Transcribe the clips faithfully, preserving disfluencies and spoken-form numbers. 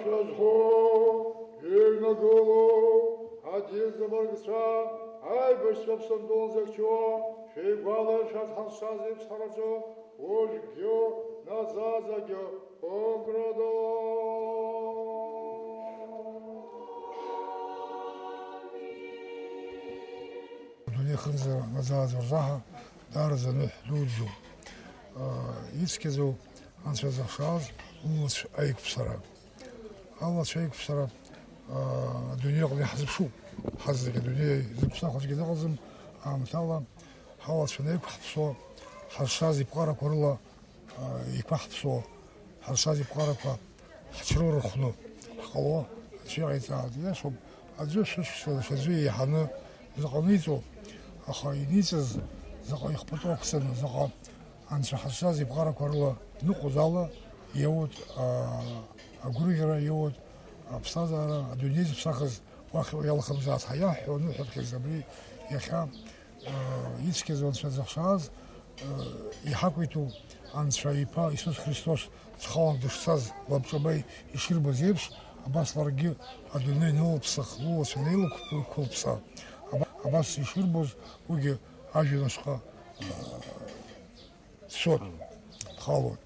Шәазхәо, иҩнагылоу адин забаргцәа, аибашьцәа Аԥсынтәыла зыхьчо, шәеигәалаиршәарц ҳазшаз иԥсҳараҿы, уажәгьы наӡаӡагьы ықәрада. Адунеи аҟынӡа наӡаӡа рзаҳа даараӡа ныҳә дуӡӡоуп. Ицқьаӡоу Анцәа зыхшаз улацә аиқәԥсара. Алацәа аиқәԥсара, аа, адунеи аҟны иаҳзыԥшуп. Ҳазегьы адунеи зықәԥсахуазгьы дыҟаӡам, аамҭала ҳалацәа анеиқәҳԥсо, ҳазшаз иԥҟарақәа рыла, аа, еиқәаҳԥсо, ҳазшаз иԥҟарақәа ҳҽрылархәны ҳҟало Анцәа иҟаиҵааит. Иашоуп, аӡәы шәышықәса даҽаӡәы еиҳаны заҟа ниҵо, аха иниҵаз заҟа ихԥатәы ақәҵаны, заҟа Анцәа ҳазшаз иԥҟарақәа рыла дныҟәоз ала иоуеит, аа, агәырӷьара, иоуеит аԥсҭазаара, адунеи зыԥсахыз уахь иалахымзааз ҳәа иаҳҳәо аныҳәаԥхьаз абри иахьа, аа, ицқьаӡоу Анцәа зыхшаз, аа, иҳақәиҭу Анцәа Иԥа Иисус Христос дхалан дышцаз лабҿаба ишырбаз еиԥш, абас ларгьы адунеи анылыԥсах, лулацәа анеилықәылԥса, аба-, абас ишырбоз уигьы ажәҩан ашҟа, аа, дцоит, дхалоит.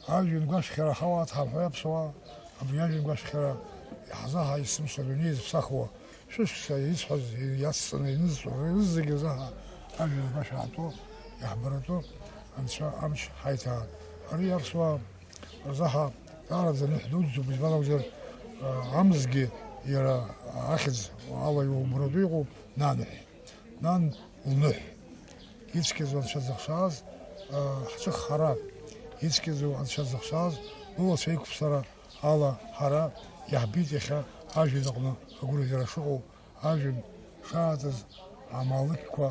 Ажәҩан гәашәхьара ҳауааҭ ҳарҳәоит аԥсуаа, абри ажәҩан гәашәхьара иаҳзаҳа есымша адунеи зыԥсахуа, шәышықәса исҳәаз иацҵаны инызҵо, рызегьы рзаҳа ажәҩан гәашә аатәо, иаҳбаратәы Анцәа амч ҳаиҭааит. Ари аԥсуаа рзаҳа даараӡа ныҳә дуӡӡоуп, избан акәзар, амзгьы иара ахьӡ ала иубаратәы иҟоуп, наныҳә. Нан лныҳә. Ицқьаӡоу Анцәа зыхшаз, аа, ҳҿыхҳара, ицқьаӡоу Анцәа зыхшаз, лылацәа иқәԥсара ала ҳара иаҳбеит иахьа ажәҩан аҟны агәырӷьара шыҟоу, ажәҩан шаатыз амаалықьқәа,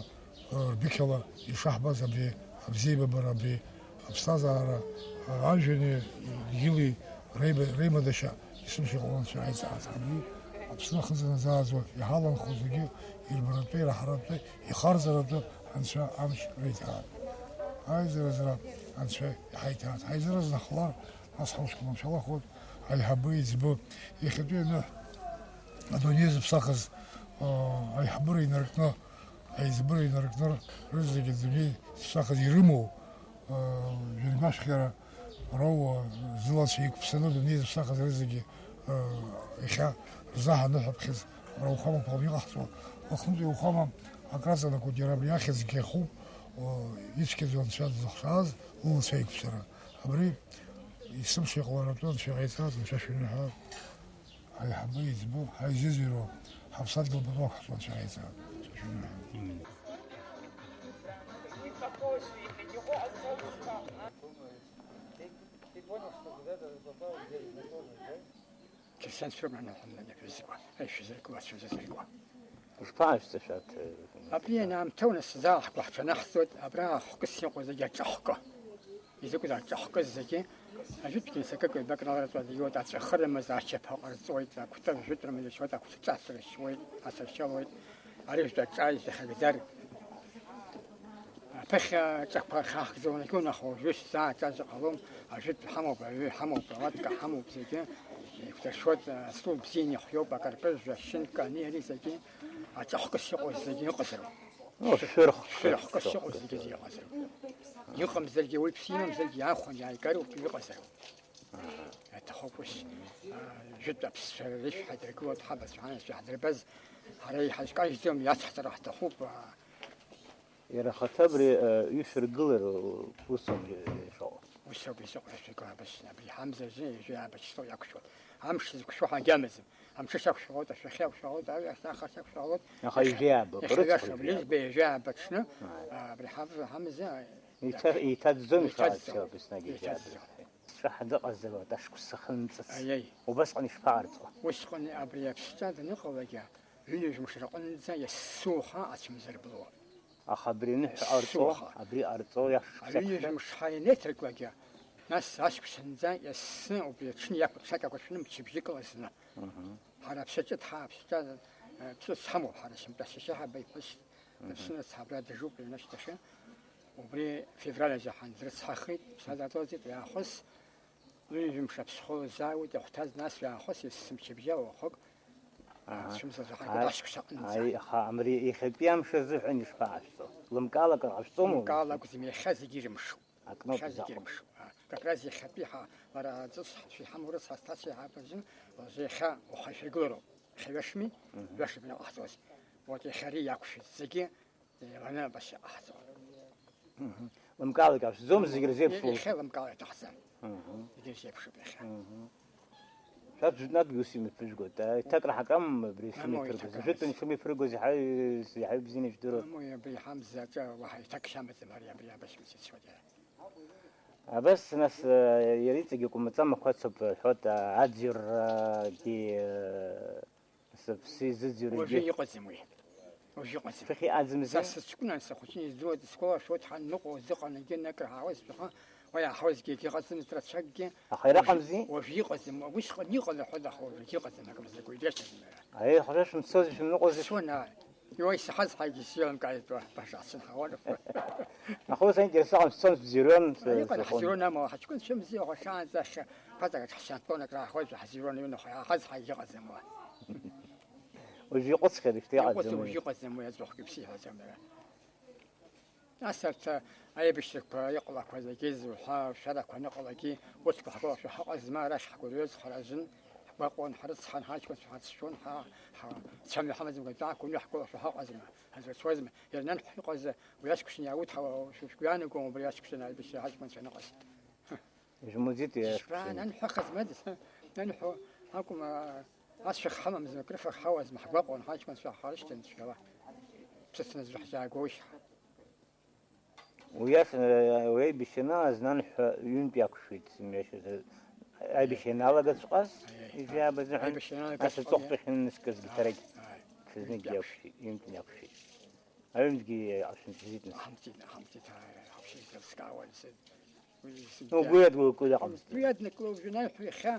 аа, рбықьала ишаҳбаз абри абзиабара, абри аԥсҭазаара, аа, ажәҩани дгьыли реиба-, реимадашьа Есымша иҟалон Анцәа аиҵааз ҳабду, Аԥсны ахынӡ наӡааӡо иҳаланхо зегьы ирбаратәы, ираҳаратәы, ихарҵаратәы Анцәа амч риҭааит. Аизаразра Анцәа иҳаиҭааит. Ҳаизаразны ҳхәлар, нас ҳаусқәа маншәалахоит, аиҳабы, еиҵбы, иахьатәи аныҳә адунеи зыԥсахыз, аа, аиҳабыра инаркны, аиҵбыра инаркны, рызегьы адунеи зыԥсахыз ирымоу, аа, жәҩангәашәхьара роуа, зылацәа иқәԥсаны адунеи зыԥсахыз рызегьы, аа, иахьа рзаҳа аныҳәаԥхьыӡ ара ухамақәа иҟаҳҵо, уахынтәи ухама акраҵанакуеит, иара абри ахьӡгьы ахуп, аа, ицқьаӡоу Анцәа дзыхшаз лылацәа иқәԥсара. Абри есымша иҟаларатәы Анцәа иҟаиҵаз, Анцәа шәимҳәа. Аиҳабы, еиҵбы, ҳаизыӡырҩуа, ҳаԥсадгьыл пату ақәҳҵо Анцәа иҟаиҵа. Амин. Ты понял, что вот это попал здесь, на тот же, да? Ҭырсанцәоуп, нанаҳәа, шәызкуа, шәызыркуа, шәызыркуа. Ишԥаашәҵашәа, аҭ-, абри анаамҭоу нас заа ҳгәы ҳҽанаҳҵоит, абра ахкыс иҟоу зегьы аҿахкы. Изакәыз аҿахкыз зегьы, ажәытәгьы сакык ҩбак раларҵәа дгьоит, аҵәахырамыз ачаԥа ҟарҵоит, акәты жәытәрымыз ишьуеит, акәты ҿацра шьуеит, ацыршьалоит, арыжәтә аҿа изахьагӡар. Аԥыхьа ҿақәа хьаҳкӡа унагьы унахо, уажәы заа аҿаӡа ҟалом, ажәытә ҳамоуп, аҩы ҳамоуп, ауатка ҳамоуп зегьы, еиқәдыршәоит, астол бзианы иҳәоуп, акарпыжә, ашьынка, ани ари зегьы, аҿахкыс иҟоу зегьы ыҟазароуп. Ну, шәырхкы, шәырхкыс иҟоу шәырхкы. Зегьы зегьы ыҟазароуп. Иҟамзаргьы, уаҩԥс имамзаргьы, иаахәаны иааигароуп, иҟазароуп. Аҳа. Иаҭахуп ус, а, жәытә аԥсшәа рышә ҳадыргылоит, ҳабацәа ҳанацәа ҳдырбаз, ҳара иҳазкажьӡом, иацҳҵара ҳҭахуп, а. Иара ахаҭа абри, а, ишәыргылар, ус ауп ишыҟоу. Ус ауп изыҟоу, ишәыргылар, абас, абри ҳамза азы ижәи аабач шьҭоу иақәшәоит. Амш зықәшәо ҳагьамаӡам. Амҽыш ақәшәалоит, ашәахьа ақәшәалоит, аҩахьа ахарс ақәшәалоит. Аха иахьа, ижәи аабак иахьа рыцҳа, ҩаша, ижәи аабак. Лыжәбеи ижәи аабаҽны, ааи. А, абри ҳамза, ҳамза, Иҭа-, иҭаӡӡом, иҭаӡӡом. Ишаацәоу еснагь ижәи аабак. Иҭаӡӡом. Цәаҳа дыҟазароуп, ашықәс сахьынҵыц. Аиеи. Убасҟан ишԥаҟарҵо? Усҟан абри аԥсшьа даныҟалак, ҩынҩажәа мш рҟынӡа иассу уха ацәымза рблуа. Аха абри аныҳәа ҟарҵо, ссуаха. Абри ҟарҵо, иашшәа. Аҩынҩажәа мш ҳа ианеиҭарклакгьы, нас ашықәс зынӡа иассы убри аҽны иақәыԥсатәқәа шәны мчыбжьык ласны. Мгм. Ҳара аԥсаҿы ҭҳа-, аԥсаҿа, э, ԥсыц ҳамоуп, ҳара сынтәа сашьа ҳаба иԥҳәыс, мгм, дыԥсны абра дыжуп, иҩнашьҭахьы. Убри февраль азы ҳандрыцҳахеит, ԥсаӡа атәылҵит, уи аахыс Ҩажәа мш аԥсхәы лзаауеит, иахәҭаз нас ҩаахыс есымчыбжьа уахык, Аҳа. Цәымза заҳаргоит Ааи, ашықәс аҟынӡа. Ааи, аха абри иахьатәи амш азыҳәан ишԥаҟашәҵо? Лымкаала акыр ҟашәҵома? Лымкаала акәӡам, иахьа зегьы ирымшуп. Акноуп Иахьа зегьы заҟоуп. Ирымшуп. А, как раз иахьатәи ҳа-, лара аҵыс ҳәа иҳамоу рыцҳа, сҭацеи ҳаб азын, уажәы иахьа уаха шәагылароуп. Иахьа ҩашми? Мгм. Ҩашами иҟаҳҵоз. Вот иахьа ари иақәшәеит зегьы. Еиланы абас иҟаҳҵон. Мгм. Лымкаала икашәӡом, зегь рзеиԥш. Иахьа лымкаала иҭаҳҵан. Мгм. Зегь рзеиԥшуп иахьа. Мгм. Шәарҭ жәытәнатәгьы ус имҩаԥыжәгоит. Аиҭакра ҳакам абри Мамоу, шымҩаԥыргоз. Иҭакра Жәытәан шымҩаԥыргоз иаҳа, иаҳа ибзианы ижәдыруа. Мамоу, абри ҳамзаҿа уаҳа иҭак шамаӡам, ари абри абас имцицуеит иара. Абас, нас, иара иҵегьы кәмаҵамақәа ацуп, ҳәоит, аӡҩаррагьы, Сыԥсы изыӡырҩгьы. Уажәы иҟаӡам уи. Уажәы иҟаӡам. Шәахьыҟаӡамзи? Са сыҷкәынан сахәыҷны издыруеит, сқола шәоҭ ҳанныҟәо зыҟанагьы ныкыр ҳаауазшәа, уи аҳауазгьы егьыҟаӡамызт рацәакгьы. Аха ираҟамзи? Уажәы, уажәы иҟаӡам, усҟан иҟан рҳәоит, аха уажәы иҟаӡам, акымзарак уи дреиуазар. Аиеи, ҳара шәымцозеи, шәымныҟәози? Сцон, ааи. Иуа исаҳаз ҳаигьы сзеилымкааит, уа, баша ацын ҳауан. Аха ус аинтерес аҟан сцон, сбзиарон, Иҟан сыхон. Ҳзиарон амала, ҳаҷкәынцәа мзиа ҳәа шаанӡа ахьа ԥаҵак аҿ ҳшьантон акрааҳауазшәа, ҳзиарон аҩны ҳаиҳаз ҳаигьыҟаӡам уа. Уажәы иҟәыҵхьеит, шьҭа иҟаӡам уи. Иҟаӡам, уажәы иҟаӡам уи, аӡбахәгьы ԥсихьаӡам иара. Нас арҭ аибашьрақәа иҟалақәаз, егьи зуҳәа, шәарақәа аныҟалагьы, урҭқәа ҳгәылашәа ҳаҟазма, арахь ҳгәырҩоз ҳара азын, ҳгәаҟуан, ҳрыцҳан, ҳаҷкәынцәа ҳацәшәон, ҳа, ҳа, цәамҩа ҳамаӡамкәа даақәа, уи ҳгәылашәа ҳаҟазма, ҳазрацәазма, иара нанҳәа иҟаз, уи аҷкәын иаауҭ, ҳа, шәгәы иаанагом убри аҷкәын аибашьра ҳаҷкәынцәа аныҟаз. Ижәмуӡит, Ишԥа, иашԥшын. Нанҳәахазма, дад? Нанҳәо акәым, а, ацәах ҳамамзма, акрыфах ҳауазма, ҳгәаҟуан, ҳаҷкәынцәа ҳарышьҭан цәгьала. Ԥсыҭ назы ҳзаагоушь? Уи иашан, уи аибашьра аналаз нанҳәа ҩынтә иақәшәеит, сымҩашьаз. Аибашьра ианалагаҵәҟьаз, Аиеи, ижәиаба азыҳәан, аибашьра ианалагаҵәҟьа, ас аҵыхәтәахьан нызкызгьы Аиеи, ҭарагь. Аиеи. Ҽазнык Ҩынтә иақәшәеит. Иақәшәеит, ҩынтә иақәшәеит. Аҩнгьы иаҟашәымҵазит нас. Ҳамҵит, ҳамҵит, ааи, ҳаԥшьа изеилыскаауан, сыд-, уи Ну, сыдгьы. Угәы иадгылоу акы ыҟамызт. Уи аднакылоу уажәы анаҩҳәа иахьа,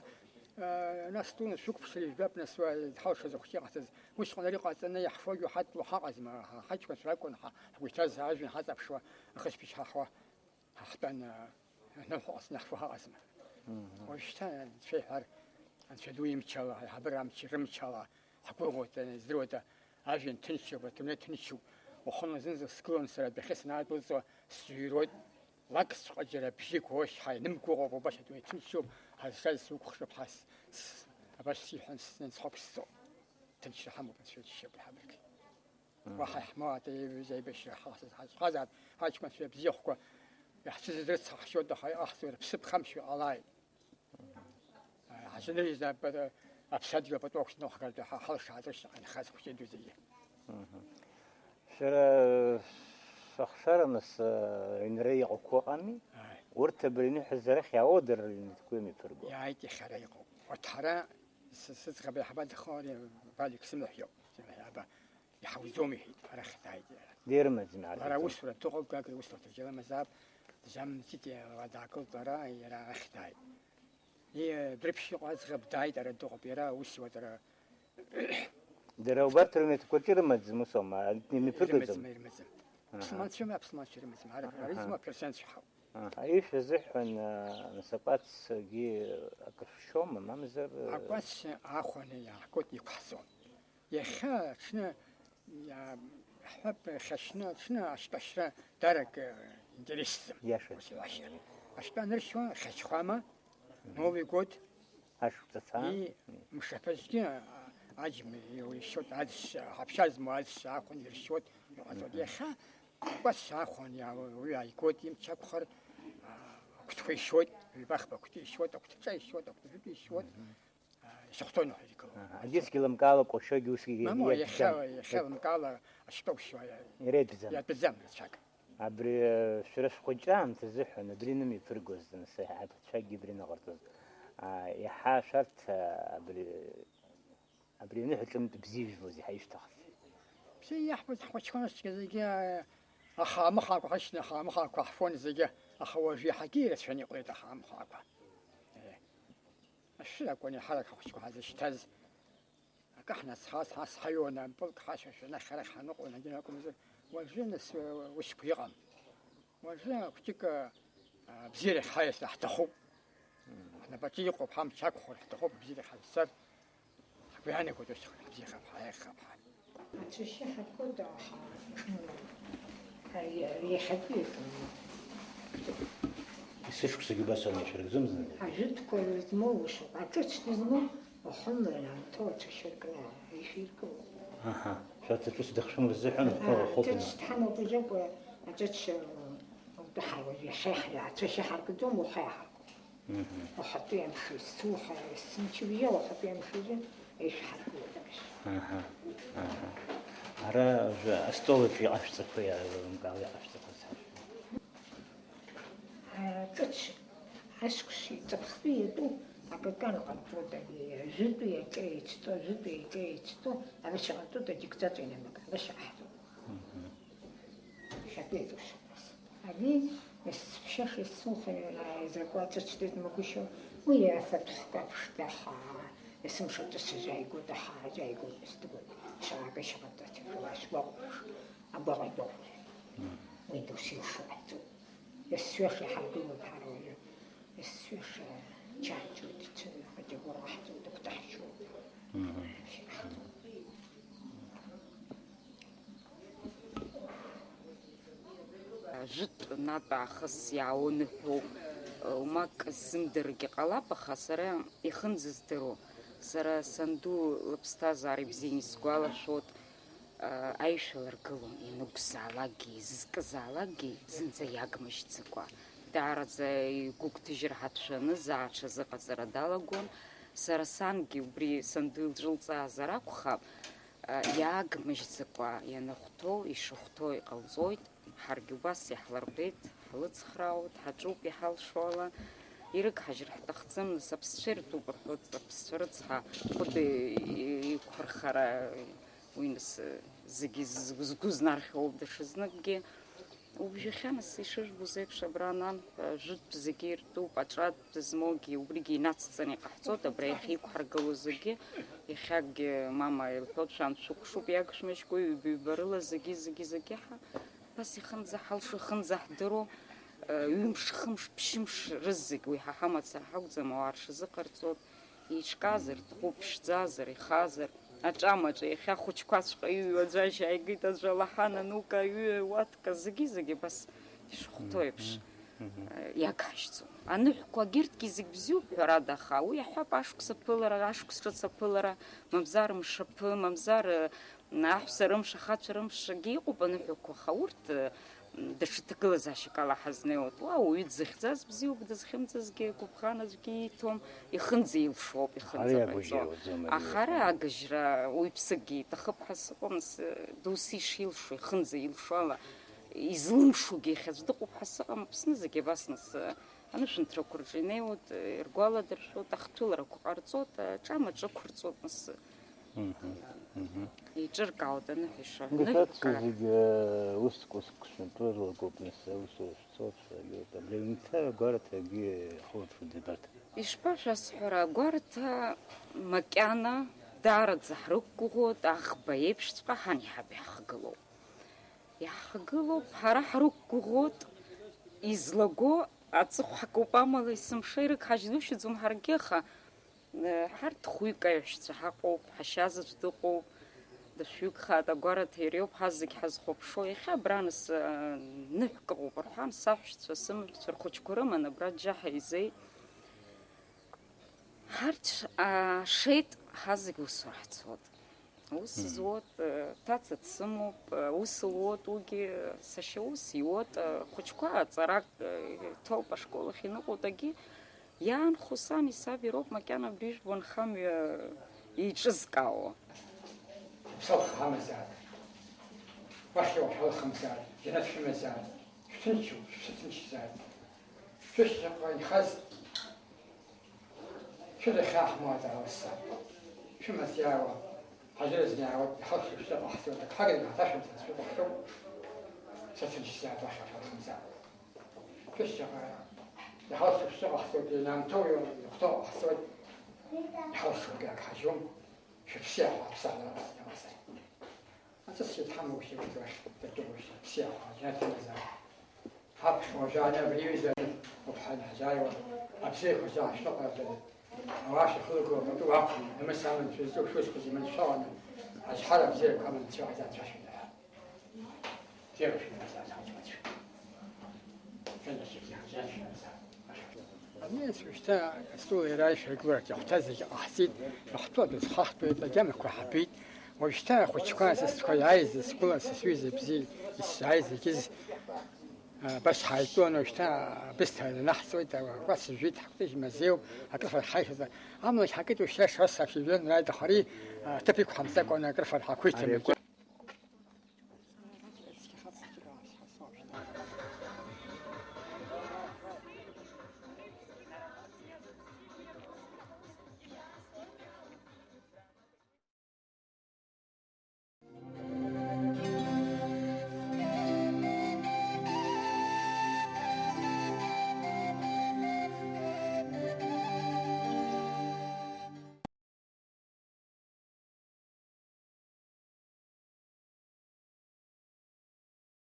э, нас дуны шәықәԥшра ижәбап, нас уа ҳалшаз ахәыҷы иҟаҵаз. Усҟан ари ҟаҵаны иаҳфогьы ҳаҭло ҳаҟазма, ҳа-, ҳаҷкәынцәа ракәын, ҳа-, ҳгәы иҭаз ажәҩан ҳаҵаԥшуа, ахысбыжь ҳаҳуа. Ҳтәан, ҳнымҳәо ҟазҵаны ҳхәы ҳаҟазма. Мгм. Уажәшьҭа анцәа иҳәар, анцәа ду имчала, аиҳабыра амч, рымчала, ҳгәыӷуеит, издыруеит, ажәҩан ҭынчуп, адунеи ҭынчуп. Уахынла зынӡа сгылан сара адәахьы санаадәылҵуа, сыҩроит, лакҵәҟьа џьара бжьык уашь ҳаинымгәыӷуа, убас адунеи ҭынчуп, ҳазшаз сукәыхшоуп, ҳас-, с-, абас сиҳәан, снеицәхақәсҵо. Ҭынчра ҳамоуп, анцәа иџьшьоуп, аиҳабырагь. Уаҳа иаҳмоуааит аибашьра ҳазхазаап, ҳаҷкәынцәа бзиахәқәа иаҳцәыӡыз рыцҳа ҳшьоит, аха иҟаҳҵо рыԥсыԥ хамшәо ҟалааит. Ҳазынрыжьыз аԥсадгьыл пату ақәшәаны уахгартә ҳа-, ҳалшааит рышьҭахь инхаз ахәыҷы ду зегьы. Шәара шәахшара нас, аҩнра иҟақәоу ыҟами? Ааи. Урҭ абри аныҳәаз арахь иаауеи дара рыҩнқәа имҩаԥырго? Иааит иахьа ара иҟоуп. Урҭ ҳара, сы-, сыӡӷаб аиҳабы дыххо ари Валик сымаҳә иоуп. Сымаҳә иаба. Иҳауӡом, иҳәеит, арахь дааит иара. Дирымаӡам, иара Лара дырҵом. Аусура дыҟоуп, Гагра иусурҭаҿы иламазаап, дызамҵит, иара даакылт лара, иара арахь дааит. И, дрыԥшь иҟоу аӡӷаб дааит, ара дыҟоуп, иара аус иуа дара. Дара убарҭ рымҩаҭақәа рҿы ирымаӡам, ус аума, имҩаԥыргаӡом? Ирымаӡам, ирымаӡам. Аҳа. Аԥсылманцәа ыма, аԥсылманцәа ирымаӡам, ара, ара Аҳа. Измоу аперсонажцәа ҳауп. Аҳа, ишәа азыҳәан, а, нас акәацгьы акрышәшьома, мамзар, э, Акәац аахәаны иаҳгоит, иқәҳҵон. Иахьа аҽны, иа-, ҳҳәап, иахьа аҽны, аҽны аштәашьра дарак, э, интересӡам. Иашаҵәҟьа. Ус иашьа. Аштәа аныршьуа, Хьачхәама, Мгм. Новый год. Ашықәс ацаа. И мшаԥазгьы, а, аџьма иу-, ишьоит, аӡсшьа, ҳаԥшьа змоу аӡсшьа аахәаны иршьуеит, иҟаҵоит. Мгм. Иахьа акәац аахәан иа-, уи ааигоит, имч ақәхар, а, акәтқәа ишьуеит, ҩба-хԥа акәты ишьуеит, акәтҿа ишьуеит, акәтыжәтәы ишьуеит. Мгм. Ишахәҭоу ҳәа иргылоуп. Аҳа, егьысгьы лымкаала кәашоигьы усгьы Мамоу, иатәӡам. Иахьа, иахьа лымкаала ашьтәа ушьуа иа-, Иара иатәӡам. Иатәӡам рацәак. Абри, э, шәара шәхәыҷра аамҭазы ҳәа, абри инымҩаԥыргоз, нас, аиҳабацәакгьы абри иныҟарҵоз, а, иаҳа шәарҭ, а, абри, абри аныҳәа ҿымҭ бзиа ижәбоз, иаҳа ишәҭахыз. Бзиа иаҳбоз ҳхәыҷқәа насгьы зегьы, а, ахаамыхаақәа ҳашьны, ахаамыхаақәа ҳфон зегьы, аха уажә иаҳагьы ирацәаны иҟалеит ахаамыхаақәа. Э. Ашәыр акәын иаҳарак ҳахәыҷқәа ҳазышьҭаз. Акы ҳнацҳа-, ҳацҳаиуан, ампылк ҳашәашәа, анахь арахь ҳаныҟоу, егьи акәымзар, уажәы нас, э, усқәа иҟам. Уажәы хәҷык, э, абзиарахь ҳаиасра ҳҭахуп. Ҳнапаҿы иҟоуп, ҳамч ақәхар ҳҭахуп, бзиара ҳазцар, ҳгәы иаанагоит ус ҳбзиахап ҳәа, еиӷьхап ҳәа. Аҽышьы ҳаркуеит, аха, ари, ари иахьатәи акы. Есышықәсагьы убас ала ишәыргӡом зынӡа? Ажәытәқәа ирызмоу ушоуп, аҿыц дызмоу уахынла иаамҭоу аҽышьы ркны ишәиркуеит. Аҳа, шәарҭ аҿыц дыхшәым рзыҳәан, аҳа, уахынла. Аҿыц дҳамоуп, уажәакәа аҿыц, м, утәы ҳауа, иахьа иаҳ-, аҽышьы ҳаркӡом, уахьа иаҳаркуеит. Мгм. Уахатәи амш, есымша, есымчыбжьа уахатәи амшазы ишәҳаркуеит абжьы. Аҳа, аҳа. Ара уажәы астол аҿы иҟашәҵақәеи аилымкаала иҟашәҵақәаз ҳашәҳәа. Ҿыц ашықәс иҵыԥхтәы иатәу акакан ҟарҵоит, ари ажәытәи аҿы еицҭоу, ажәытәи аҿы еицҭоу, абас иҟарҵоит, адиктатор инамак, абас иҟаҳҵоит. Мгм. Шәатәеит ус. Ари есцәа шесцәухаҩ изакәа ҿыц дыдмагәышьо, уи афатәхәқәа ԥшӡаха, есымша ҿыц азааигәоит, аха азааигәоит, исдыруеит, шаҟа ишьаҟаҵәҟьа шәгәаҟ-, агәаҟ-, агәаҟ-, уи досу ишыҟаиҵо. Есцәа шиҳаргылоит ҳара уажәы, есцәа шачарџьуеит, ц-, хаџьабура ҟаҳҵоит, дыгәҭаҳшьуеит. Мгм. Жәытә натә аахыс иаауныҳәоуп, умак ззымдыргьы ҟалап, аха сара ихынӡаздыруа, сара санду лыԥсҭазаара ибзианы исгәалашәоит, аишәа ларгылон, ианықәзаалакгьы, изызкызаалакгьы зынӡа иагмыжьӡакәа, даараӡа игәыгәҭажьра ҳацәшәаны заа аҽазыҟаҵара далагон, сара сангьы убри санду илҿылҵаазар акәхап, иаагмыжьӡакәа ианыхәҭоу, ишыхәҭоу иҟалҵоит, ҳаргьы убас иаҳлырбеит, ҳлыцхраауеит, ҳаҿуп иҳалшо ала, ирыгҳажьыр ҳҭахӡам, нас аԥсцәа иртәуп рҳәоит, аԥсцәа рыцҳа, хәыда иқәхырхара, уи нас зегьы згәы знархьуа ауп даҽазныкгьы. Убжьахьа нас ишыжәбоз еиԥш абра ананҳәа, жәытә зегьы иртәуп, аҿатә дызмоугьы убригьы инацҵаны иҟаҳҵоит, абра иахьа иқәҳаргыло зегьы, иахьакгьы мама илҳәоит, шәан шәыкәшоуп, иагшәмыжькәа, ҩба-ҩба рыла зегьы, зегьы, зегьы ҳа абас ихынӡаҳалшо, ихынӡаҳдыруа, ҩымш, хымш, ԥшьымш рызегь уи ҳа ҳамацара ҳакәӡам, ауаа рҽазыҟарҵоит, еиҿкаазар, дҟәыԥшӡазар, ихазар, аҿамаҿа иахьа ахәыҷқәаҵәҟьа иҩуа аӡәы ажь ааигеит, аӡәы алаҳан анука аҩы, уатка, зегьы-зегьы абас ишыхәҭоу еиԥш. Мгм. Мгм. Иагҳашьцәоуп. Аныҳәқәа агьырҭгьы зегь бзиоуп, ҳәарада, аха уи иаҳҳәап, ашықәс аԥылара, ашықәс ҿыц аԥылара, мамзар мш аԥы, мамзар, э, аҳәса рымш, ахацәа рымшгьы иҟоуп аныҳәақәа, аха урҭ, э, даҽа ҭагылазаашьак ала ҳазнеиуеит. Уа, уаҩы дзыхьӡаз бзиоуп, дызхьымӡазгьы гәыбӷан аӡәгьы ииҭом, ихынӡаилшоуп, ихынӡаҟаиҵо. Ара иагәыжьра уаӡом, ари. Аха ара агыжьра уаҩԥсыкгьы иҭахып ҳәа сыҟам, сы-, досу ишилшо, ихынӡаилшо ала, излымшогьы иахьаӡә дыҟоуп ҳәа сыҟам, Аԥсны зегьы абас нас, анышәынҭрақәа рҿы инеиуеит, иргәаладыршәоит, ахҭәыларақәа ҟарҵоит, аҿамаҿ ықәырҵоит нас. Мгм, мгм. Еиҿыркаауеит аныҳәа ишаҳәо. Мгм, ныҳәа шәарҭ зегьы, э, уск-уск шәынтәа рлагоуп, нас, аусура шәцоит, шәагьоуп. Абри аҩнқәа агәараҭагьы иахылаԥшуеит дабарҭ? Ишԥашәасҳәара, агәараҭа макьана даараӡа ҳрықәгәыӷуеит, аӷба еиԥшҵәҟьа ҳан иҳаб иаҳхагылоуп. Иаҳхагылоуп, ҳара ҳрықәгәыӷуеит, излаго аҵыхә ҳакуп, амала есымша ирыгҳажьлушьаӡом ҳаргьы, аха, э, ҳарҭ хәҩык аиҳәшьцәа ҳаҟоуп, ҳашьа заҵә дыҟоуп, дышәҩыкхааит, агәараҭа иара иоуп ҳазегь ҳазхәаԥшуа. Иахьа абра нас, э, ныҳәк ыҟоуп рҳәан, саҳәшьцәа, сымаҳәцәа рхәыҷқәа рыман абра џьаҳа изеит. Ҳарҭ, а, шеит, ҳазегь усура ҳцоит. Ус, мгм, зуоуп, э, ҭаца дсымоуп, э, ус луоуп, уигьы, э, сашьа ус иуоуп, э, хәыҷқәа аҵарак, э, ҭоуп ашкол ахь иныҟәоит, агьи иаанхо сани саби роуп макьана абри жәбо нхамҩа еиҿызкаауа. Ԥсалха ҳамазааит, уахь иуҳәалхымзааит, џьанаҭ шәымазааит, шәҭынчуп, шәсыҭынчзааит. Шәышьҭахьҟа инхаз шәыда хьаа ҳмоуа даауасса. Шәымаҵ иаауа, ҳажьырызны иаауеит, иҳалшо шәзыҟаҳҵоит, ак ҳагызгьы ҳҭашәымҵан шәыҟаҳҵоит. Сыҭынчзааит, уахь ҳалхымзааит. Шәышьҭахьҟа иҳалшо шәзыҟаҳҵоит, ианаамҭоу иахәҭоу ҟаҳҵоит. Иҳалшогьы ак ҳажьом, шәыԥсы иаҳәа аԥсахра иҟасҵеит. Аҵыс иҭҳамоушьа уи уахь датәоушьа, ԥсиахәа, џьаҭымзар. Ҳаԥшәма уажәы ани абри иҩыза Уԥҳа дҳазааиуа, абзиақәа заашьҭыхәараҵәҟьа, ауаа шәахылгыло пату ақәым, амыс аман шәызҿу шәусқәа зегьы маншәаланы, азҳара абзиақәа аман цәаҳәа анцәа шәынаҳәа. Бзиара шәымазааит, ҳаџьмацәа. Шәынасыԥ иаҳзеиӷьымзааит. Ани, ас уажәшьҭа астол иара ишәыргыларц иаҳҭаз зегьы ҟаҳҵеит, шәаҳтәы адәы зхаҳтәуеит, агьамақәа ҳабеит. Уажәшьҭа ахәыҷқәа, сасцәа иааиз, сгәыла са сҩыза бзиа исзааиз зегьы з-, а, абас ҳааитәон, уажәшьҭа абысҭа нанаҳҵоит, акәац жәит, ҳакәтыжь мазеиуп, акрыфар ҳаихьазар. Амла ҳакит, уажәшьҭа шас ашәи жәҩан рааит, аха ари, а, ҭыԥ иқәҳамҵакәаны акрыфар ҳақәиҭым. Ари